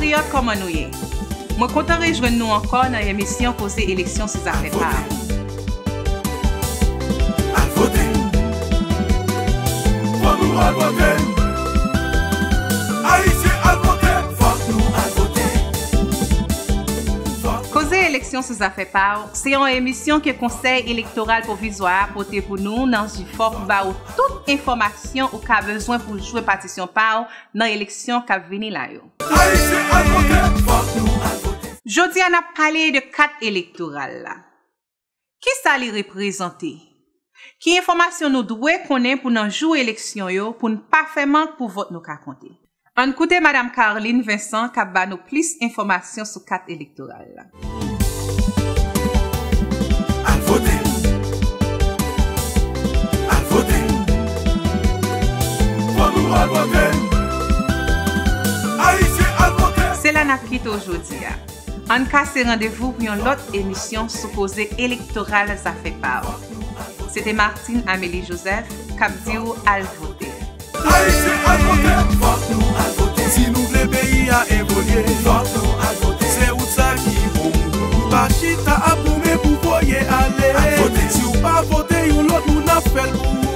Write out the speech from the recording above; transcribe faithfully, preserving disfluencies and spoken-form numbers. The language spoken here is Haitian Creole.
Patriyòt, kòman nou ye? Mwen kontan rejwenn nou ankò nan emisyon Koze Eleksyon sou Zafè Pawòl. Al vote. Fòk nou al vote. Ayisyen al vote. Fòk nou al vote. Koze Eleksyon sou Zafè Pawòl se yon emisyon ke Konsèy Elektoral Pwovizwa a pote pou nou nan jifò pou ba ou tout enfòmasyon ou ka bezwen pou jwe patisyon pa w nan eleksyon k ap vini la yo. Ayisyen al vote. Fòk nou al vote. Jodi a n ap pale de kat elektoral la. Kisa li reprezante? Ki enfòmasyon nou dwe konnen pou nan jou eleksyon yo pou n pa fè mank pou vòt nou ka konte? Ann koute Madam Carline Vincent k ap ba nou plis enfòmasyon sou kat elektoral la. Al vote. Al vote. Fòk nou al vote. Ayisyen al vote. Se la n ap kite w jodi a. Ann kase randevou pou yon lòt emisyon sou koze elektoral Zafè Pawòl. Se te Martine Amélie Joseph k ap di w al vote. Ayisyen al vote. Fòk nou al vote. Si nou vle peyi a evolye, fòk nou al vote. Se wout sa ki bon. Nou pa chita ap goumen pou voye ale. Al vote. Si w pa vote, yon lòt moun ap fè l pou ou.